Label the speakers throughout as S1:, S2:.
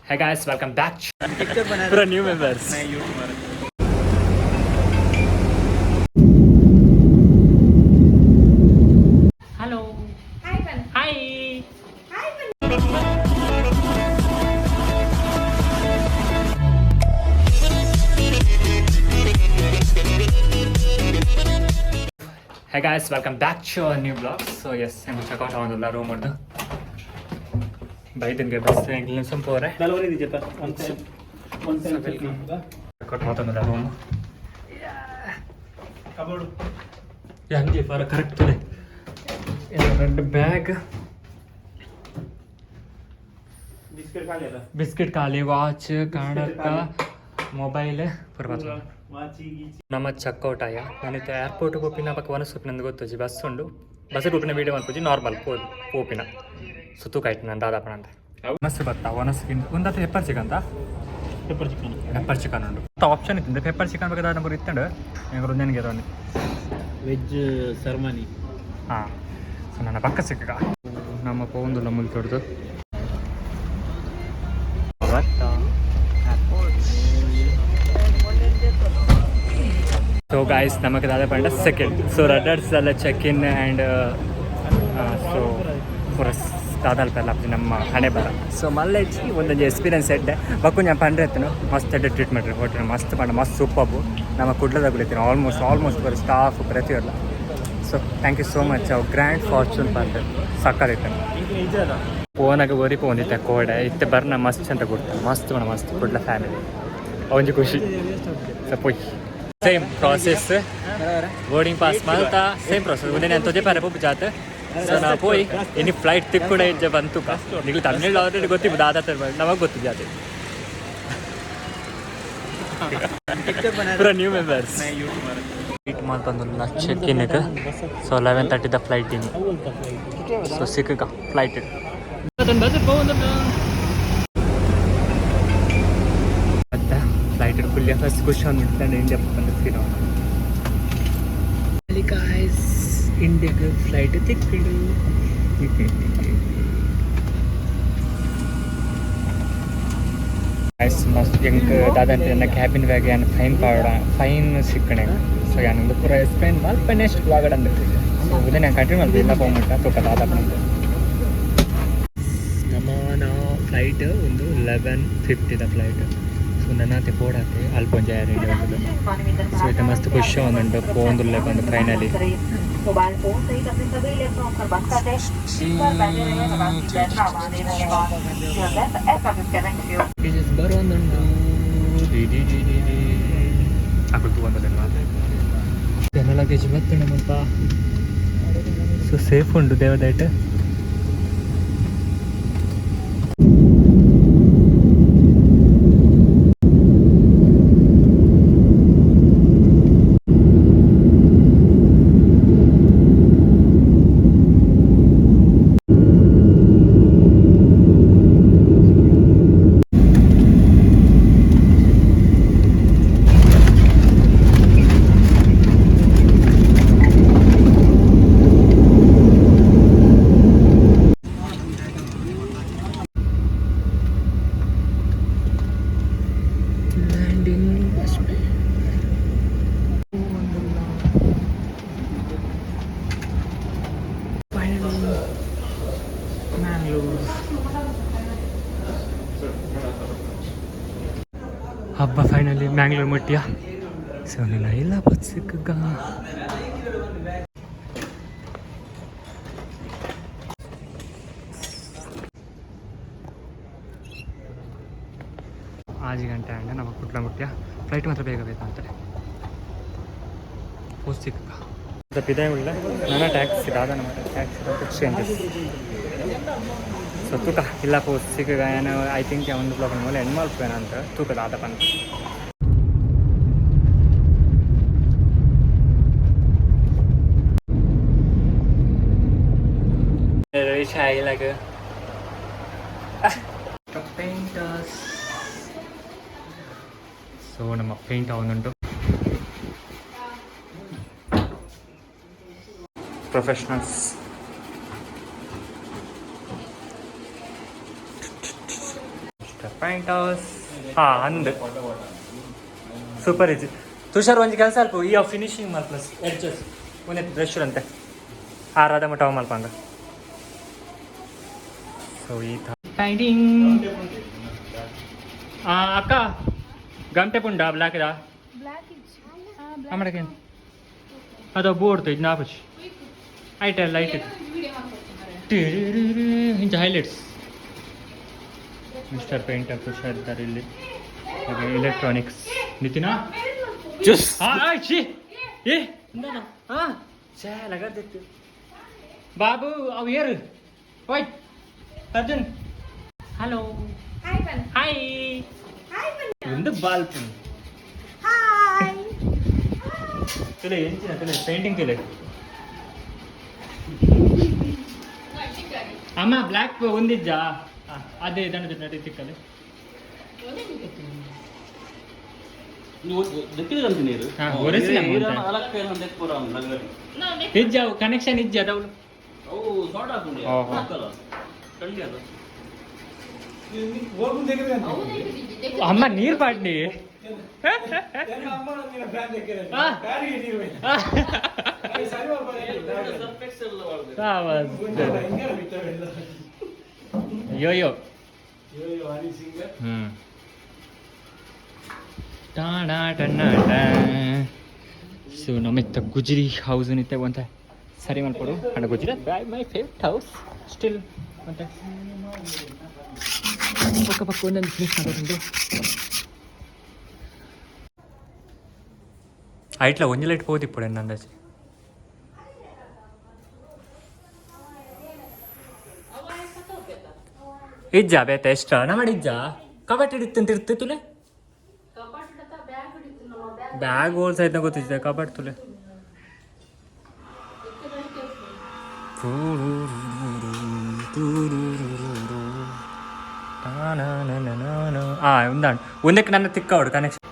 S1: Hey guys, welcome back to our new members. Hello. Hi. Hey guys, welcome back to our new vlog. So yes, I'm check out on the room order. ಬೈದನ್ಗೆ bus ಎಂಗ್ಲಿನ ಪೋರೆ checkout ಮಾತಂದಲ್ಲ room ಹಂಗೆ ಫಾರ correct ಇದೆ. Red bag, biscuit ಖಾಲಿ, watch, ಕನ್ನಡಕ, mobile ಪೂರ. ನಮ್ಮ ಚೆಕ್ಔಟ್ ಆಯ. ನಾನಿತ್ತೆ ಏರ್ಪೋರ್ಟ್ ಪೋಪಿನ ಪಕ್ಕ ವನಸ್ ಪೋಪಿನ ಗೊತ್ತುಜಿ. ಬಸ್ ಉಂಡು, ಬಸ್ ಪೋಪಿನ ವೀಡಿಯೋ ಮಲ್ಪುಜಿ, ನಾರ್ಮಲ್ ಪೋಪಿನ ಸುತ್ತುಕಾಯ್ತು ನಾನು ದಾದಾಪಣ ಅಂತ. ಮಸ್ತ್ ಬತ್ತಾ ವನಸ್ ಒಂದಾತ ಪೆಪ್ಪರ್ ಚಿಕನ್ ಅಂತ,
S2: ಪೆಪ್ಪರ್ ಚಿಕನ್.
S1: ಪೆಪ್ಪರ್ ಚಿಕನ್ ಉಂಡು. ಆಪ್ಷನ್ ಇತ್ತು ಪೆಪ್ಪರ್ ಚಿಕನ್ ಬೇಕಾದ ನಮ್ಮರು ಇತ್ತಂಡು ಎಂಗ್ರು ನೆನಗೆ.
S2: ವೆಜ್ ಸರ್ಮನಿ.
S1: ಹಾಂ, ಸೊ ನನ್ನ ಪಕ್ಕ ಸಿಕ್ಕ ನಮ್ಮ ಪೋಂದುಲ್ಲ ಮುಲ್ತೊಡ್ದು. ಸೊ ಗಾಯ್ಸ್, ನಮಗೆ ದಾದ ಪಂಡ ಸೆಕೆಂಡ್. ಸೊ ರಡ್ಡರ್ಸ್ ಎಲ್ಲ ಚೆಕ್ ಇನ್ ಆ್ಯಂಡ್ ಸೊ ಪೂರ ದಾದಲ್ಪ ನಮ್ಮ ಹಣೆ ಬರ. ಸೊ ಮಲ್ಲೆಜ್ಜಿ ಒಂದೊಂದು ಎಕ್ಸ್ಪೀರಿಯನ್ಸ್ ಎಡ್ಡೆ ಬಕ್ಕು. ഞാൻ ಪಂಡ್ರೆ ಮಸ್ತ್ ಎಡ್ಡೆ ಟ್ರೀಟ್ಮೆಂಟ್ ಹೋಟೆಲ್ ಮಸ್ತ್ ಪಂಡ ಮಸ್ತ್ ಸೂಪರ್ಬು. ನಮ್ಮ ಕುಡ್ಲದಾಗುಲಿತ್ತೀನಿ ಆಲ್ಮೋಸ್ಟ್ ಆಲ್ಮೋಸ್ಟ್ ಬರೋ ಸ್ಟಾಫ್ ಪ್ರತಿಯೊಲ್ಲ. So thank you so much. ಅವು ಗ್ರ್ಯಾಂಡ್ ಫಾರ್ಚೂನ್ ಪಂಡ್ ಸಕ್ಕತ್ತಿತ್ತು. ಫೋನಾಗ ಒರಿ ಪೋಂದಿತ್ತೆ ಕೋಡೆ ಇತ್ತೆ ಬರ್ನ ಮಸ್ತ್ ಅಂತ ಕೊಡ್ತ. ಮಸ್ತ್ ಪಂಡ ಮಸ್ತ್. ಕುಡ್ಲ ಫ್ಯಾಮಿಲಿ ಒಂಜಿ ಖುಷಿ. ಸೊ ಪೊಯ್ ಸೇಮ್ ಪ್ರಾಸೆಸ್, ಬೋರ್ಡಿಂಗ್ ಪಾಸ್ ಮಲ್ತಾ ಸೇಮ್ ಪ್ರಾಸೆಸ್ ಉಂದೆ ನಾನು ತೊಜೆ ಪಾರೆ ಪೋಪು ಜಾತ್. ಸೊ ನಾ ಪೋಯ್ ಇನ್ನು ಫ್ಲೈಟ್ ತಿಕ್ಕುಡ ಇಜ್ಜ ಬಂತು. ನಿಗ್ಲು ತಮಿಳ್ ಆಲ್ರೆಡಿ ಗೊತ್ತಿದ್ದು ದಾದಾ, ನಮಗೆ ಗೊತ್ತು ಜಾತಿ. ಪೂರ ನ್ಯೂ ಮೆಂಬರ್ಸ್ ವೆಯ್ಟ್ ಮಲ್ತೊಂದುಲ್ಲ check in. So 11:30 the flight in. So ಸಿಕ್ಕ ಫ್ಲೈಟ್. ಮತ್ತೆ ಫ್ಲೈಟ್ ಫುಲ್ ಫಸ್ಟ್ ಖುಷಿ ಅಂದ್ಬಿಟ್ಟು ಇಂಡಿಯಾ ಬಂದು ಫೀಲ್. ಗಾಯ್ಸ್, ಇಂಡಿಯಾಗೆ ಫ್ಲೈಟ್ ತಿಕ್ಕಿಡು. ಗೈಸ್, ಮಸ್ತ್ ಎಂಕ್ ದಾದಂತೆ ಎನ್ನ ಕ್ಯಾಬಿನ್ ಬ್ಯಾಗ್ ಯಾನ್ ಫೈನ್ ಪಾಡ ಫೈನ್ ಸಿಕ್ಕಣೆ. ಸೊ ಯಾನ್ ಒಂದು ಪೂರ ಎಕ್ಸ್ಪ್ಲೈನ್ ಮಲ್ಪ ನೆಕ್ಸ್ಟ್ ವ್ಲಾಗ್ ಅಂದು. ಸೊ ಉದಯ ನಾನು ಕಂಟಿನ್ಯೂ ಮಲ್ಪ ಇಲ್ಲ ಪೋಮಟ್ಟ ತೂಕ ದಾದಪ್ಪ. ನಮ್ಮನ ಫ್ಲೈಟ್ ಒಂದು 11:50ದ ಫ್ಲೈಟ್. ಸೊ ನನ್ನಾತೆ ಪೋಡಾತೆ ಅಲ್ಪ ಒಂಜಿ ಏರ್ ಇಂಡಿಯಾ ಉಂಟು. ಸೊ ಇತ್ತೆ ಮಸ್ತ್ ಖುಷಿ ಒಂದುಂಟು ಪೋಂದುಲ್ಲೆ ಒಂದು ಫೈನಲಿ.
S3: मोबाइल फोन सहित अपने सभी इलेक्ट्रॉनिक्स पर बंद कर दें। सीट पर बैठे रहें तथा सीट बेल्ट ना बांधे। धन्यवाद। Air traffic cabin.
S1: ಬರೋದುಂಟು ಅಕ್ಕಳು ತೂವಂದಲ್ಲ ಲಗೇಜ್ ಬತ್ತಂಡ ಮುಲ್ಪ. ಸೊ ಸೇಫ್ ಉಂಟು ದೇವದೈಟ್. ಲ್ಯಾಂಡಿಂಗ್. ಫೈನಲಿ ಮ್ಯಾಂಗ್ಳೂರ್. ಹಬ್ಬ ಫೈನಲಿ ಮ್ಯಾಂಗ್ಳೂರ್ ಮುಟ್ಟಿಯ. ಸೊ ನನ್ನ ಇಲ್ಲ ಸಿಕ್ಕ. 6 ಗಂಟೆ ಆಂಡ ನಮ್ಮ ಕುಡ್ಲ ಮುಟ್ಯ. ಫ್ಲೈಟ್ ಮಾತ್ರ ಬೇಗ ಬೇಕಂತಾರೆ. ಪೋಸ್ಟ್ ಸಿಕ್ಕ ಪಿದಾಯಿ ಉಳ್ಳ ನನ್ನ ಟ್ಯಾಕ್ಸಿ ದಾದ ನಮ್ಮ ಟ್ಯಾಕ್ಸಿ ಚೇಂಜಸ್. ಸೊ ತೂಕ ಇಲ್ಲ ಪೋಸ್ಟ್ ಸಿಕ್ಕ. ಏನು I think ಒಂದು ಬ್ಲಾಕ್ ಮೇಲೆ ಎಂಡ್ ಮಲ್ಪೇನ ಅಂತ ತೂಕ ದಾದ ಪಂತ. Like painters. So ನಮ್ಮ ಪೇಂಟ್ ಅವನುಂಟು ಪ್ರೊಫೆಷನಲ್ಸ್. ಮಿಸ್ಟರ್ ಪೈಂಟರ್ಸ್. ಹಾ, ಅಂದ್ ಸೂಪರ್ ಈಜಿ. ತುಷಾರ್, ಒಂಜಿ ಕೆಲಸ ಅಲ್ಪ ಈ ಫಿನಿಶಿಂಗ್ ಮಲ್ ಪ್ಲಸ್ ಎಡ್ಜಸ್ ಒಂದೇ ಬ್ರಷ್ ಅಂತೆ ಆ ರಾಧ ಮಠ ಮಲ್ಪಂಗ. ಸೊ ಈ ಪೈಂಟಿಂಗ್. ಅಕ್ಕ, ಗಂಟೆ ಪುಂಡ ಬ್ಲ್ಯಾಕ್ ದಾ ಆಮಡಕ್ಕೆ ಅದು ಬೋರ್ಡ್ ಇದು ನಾಪುಚ್ ಐಟ್ ಲೈಟ್ ಇಂಚ ಹೈಲೈಟ್ಸ್. ಮಿಸ್ಟರ್ ಪೇಂಟರ್ ತುಷಾರ್ ಇದ್ದಾರೆ ಇಲ್ಲಿ. ಹಾಗೆ ಎಲೆಕ್ಟ್ರಾನಿಕ್ಸ್ ನಿತಿನಾ.
S2: ಜಸ್ಟ್.
S1: ಹಾಂ, ಛೀ, ಏ ಹಾಂ, ಛೇ, ಲಗದಿತ್ತು ಬಾಬು. ಅವು ಏರು ಓಯ್ ಅರ್ಜುನ್, ಹಲೋ, ಹಾಯ್. ಒಂದು ಬಾಲ್ಪುನ್ ತುಲೆ ಎಂಚಿನ ತುಲೆ ಪೇಂಟಿಂಗ್ ತುಲೆ. ಅಮ್ಮ, ಬ್ಲ್ಯಾಕ್ ಒಂದಿಜ್ಜಾ? ಅದೇ ದಂಡ ನಡಿ ತಿಕ್ಕಲೆ. ಹಾ, ಒರೆಸಿಲ್ಲ ಅಮ್ಮ. ಇಜ್ಜ, ಅವು ಕನೆಕ್ಷನ್ ಇಜ್ಜ ಅದವಳು. ಓಹೋ. ಅಮ್ಮ, ನೀರು ಪಾಡ್ನಿ. ಅಯ್ಯೋ ಅಯ್ಯೋ. ಹ್ಮ್ ಸೊ ನಮ್ಮಿತ್ತ ಗುಜಿರಿ ಹೌಸ್ ನಿತ್ತೆ ಒಂತ ಸರಿ ಮಲ್ಪಡು ಅಂಡ ಗುಜಿರಿ my favourite house still. ಮತ್ತೆ ಪಕ್ಕ ಪಕ್ಕ ಒಂದೊಂದು ಫಿನಿಶ್ ಮಾಡೋದುಂಟು. ಐಟ್ಲ ಒಂಜಿ ಲೈಟ್ ಪೋದಿಪ್ಪುಡು ಎನ್ನ ಅಂದಾಜಿ. ಇಜ್ಜಾ ಬೇತೆ ಎಷ್ಟ ನಮ್ಮ ಇಜ್ಜಾ? ಕಬಟ್ ಹಿಡಿತು ತಿರ್ತು ತುಲೆ. ಬ್ಯಾಗ್ ಹೋಲ್ಸ್ ಆಯ್ತಾ ಗೊತ್ತಿದ್ದೆ ಕಬಟ್ ತುಲೆ. ಆ ಉಂದಾಂಡ್ ಒಂದಕ್ಕೆ ನನ್ನ ತಿಕ್ಕವಡು ಕನೆಕ್ಷನ್.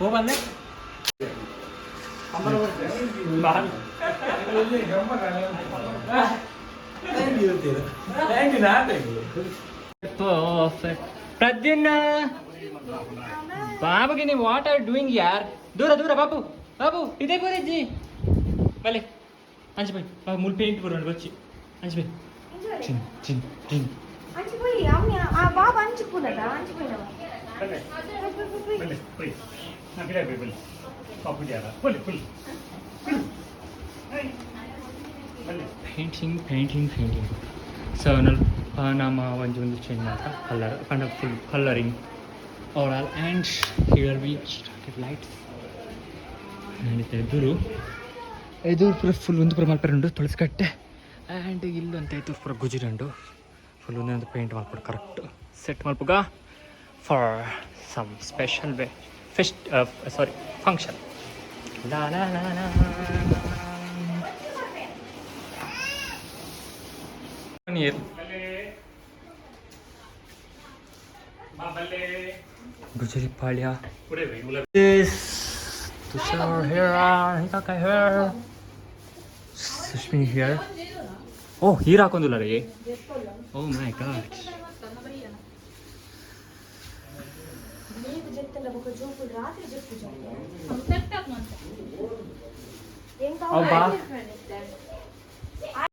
S1: ಹೋ ಬಂದೆ. ಪರ್ಫೆಕ್ಟ್. ಪ್ರದ್ಯುಮ್ನ ಬಾಬುಗೆ ನೀವು what are doing ಯಾರ್? ದೂರ ದೂರ ಬಾಬು, ಬಾಬು, ಇದೇ ಪೂರಜ್ಜಿ ಬಲೆ ಅಂಚು ಬೈ ಬಾಬು. ಮುಲ್ ಪೇಂಟ್ ಬರೋಣ ಬಚ್ಚಿ ಅಂಚು ಬೈ. ಚಿನ್ ಚಿನ್ ಚಿನ್.
S4: ಅಂಚಿ ಪೋಯಿ ಅಮ್ಮಿ. ಆ ಬಾಬಾ ಅಂಚಿ ಪೂನದ ಅಂಚಿ ಪೋಯಿನವ.
S2: ಬನ್ನಿ ಪೊಯ್ ನಾ ಗಿಡ ಬನ್ನಿ ಪಾಪು ಜಾರ ಬನ್ನಿ ಪುಲ್ ಬನ್ನಿ.
S1: Painting, painting, painting. ಸೊ ನಲ್ಪ ನಮ್ಮ ಒಂಜಿ ಒಂದು ಚೇಂಜ್ ಮಾಡ್ತಾ ಕಲರ್ ಪಂಡ full colouring all. And here we started lights and ಎದುರು ಎದುರು ಪೂರ ಫುಲ್ ಒಂದು ಪೂರ ಮಲ್ಪರೆ ಉಂಡು ತುಳಸಿ ಕಟ್ಟೆ. ಆ್ಯಂಡ್ ಇಲ್ಲಂತ ಎದುರು ಪೂರ ಗುಜಿರಿ ಉಂಡು. ಫುಲ್ ಒಂದೊಂದು ಪೇಂಟ್ ಮಲ್ಪಡು, ಕರೆಕ್ಟ್ ಸೆಟ್ ಮಲ್ಪುಗ for some special way fest, sorry, function. ಲಾ ಲಾ ಲಾ ಲಾ. ನೀರು ಗುಜರಿ ಪಾಳ್ಯ. This Tushar here, Hikaka here, Sushmi here. Oh, here ಹಾಕೊಂದಿಲ್ಲ ರೀ. Oh my god.
S4: నీకు చెప్తుండ ఒక జోకులు రాత్రి చెప్పు. ఏం
S1: ಅವ್ ಬಾ.
S4: కావాలి?